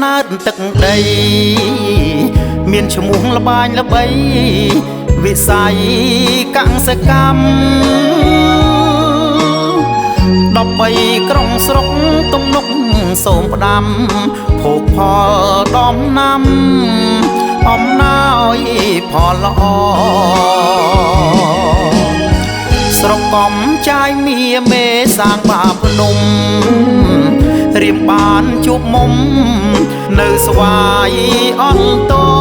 ណើតទឹកដីមានឈ្មោះល្បាញល្បីវិស័យកសិកម្ម13ក្រុងស្រុកទំនុកសូមផ្ដាំភោគផលដំណាំអំណោយផលល្អស្រុកកំចាយមាមេសាងបាភ្នំរៀមបានជួបមុំនៅស្វាយអន្តោ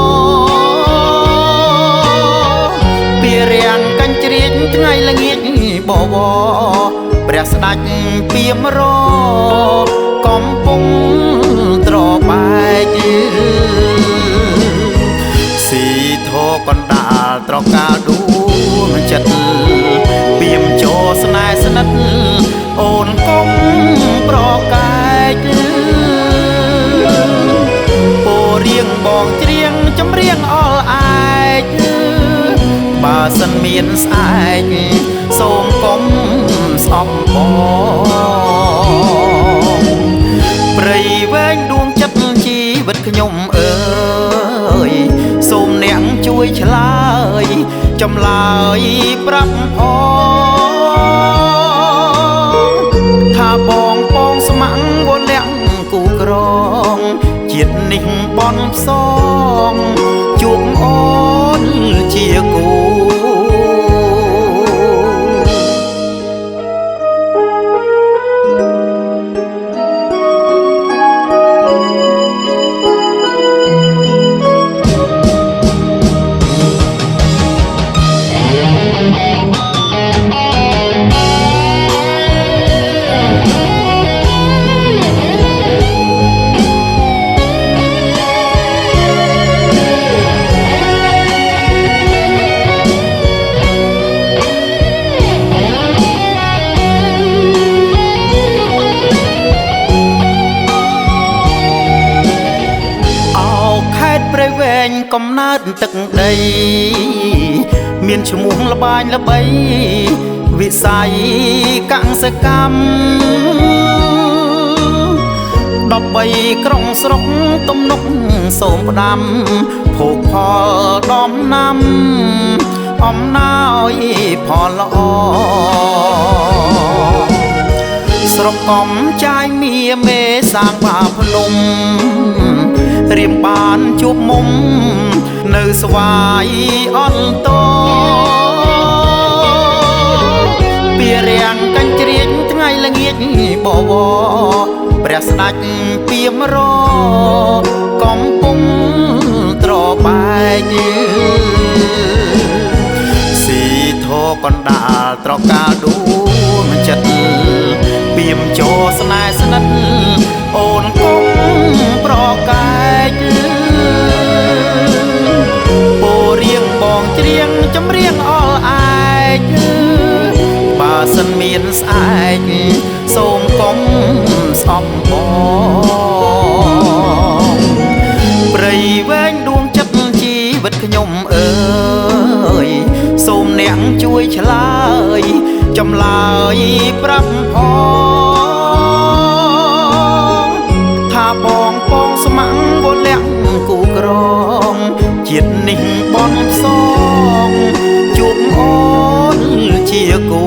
ពីរាំងកញ្ជ្រៀកថ្ងៃល្ងាចបវរព្រះស្ដេចពីមរកំពុងត្របែកស៊ីធកណ្ដាលត្រកាលដួងចិត្តពីមចោស្នេហ៍ស្និទ្ធអូនគុំប្រកែកពោរៀងបងច្រៀងចម្រៀងអល់ឯកបើសិនមានស្អែកសូមកុំស្អប់បងព្រៃវែងដួងចិត្តជីវិតខ្ញុំអើយសូមអ្នកជួយឆ្លើយចម្លើយប្រាប់ផងថាបងពងស្ម័គ្រវលៈគូក្រងជាតិនេះបនផ្សងជួបអូនជាគូកំណើតទឹកដីមានឈ្មោះល្បាញល្បីវិស័យកសិកម្ម13ក្រុងស្រុកទំនុកសូមផ្ដាំភោគផលដំណាំអំណោយផលល្អស្រុកកំចាយមាមេសាងបាភ្នំរៀមបានជួបមុំនៅស្វាយអន្តោពីរាំងកញ្ជ្រៀកថ្ងៃល្ងាចបវរព្រះស្ដេចពីមរកំពុងត្របែកស៊ីធកណ្ដាលត្រកាលដួងចិត្តពីមចោស្នេហ៍ស្និទ្ធអូនគុំប្រកែកពោរៀងបងច្រៀងចម្រៀងអល់ឯកបើសិនមានស្អែកសូមកុំស្អប់បងព្រៃវែងដួងចិត្តជីវិតខ្ញុំអើយសូមអ្នកជួយឆ្លើយចម្លើយប្រាប់ផងថាបងពងស្ម័គ្រវលៈគូក្រងជាតិនេះបនផ្សងជួបអូនជាគូ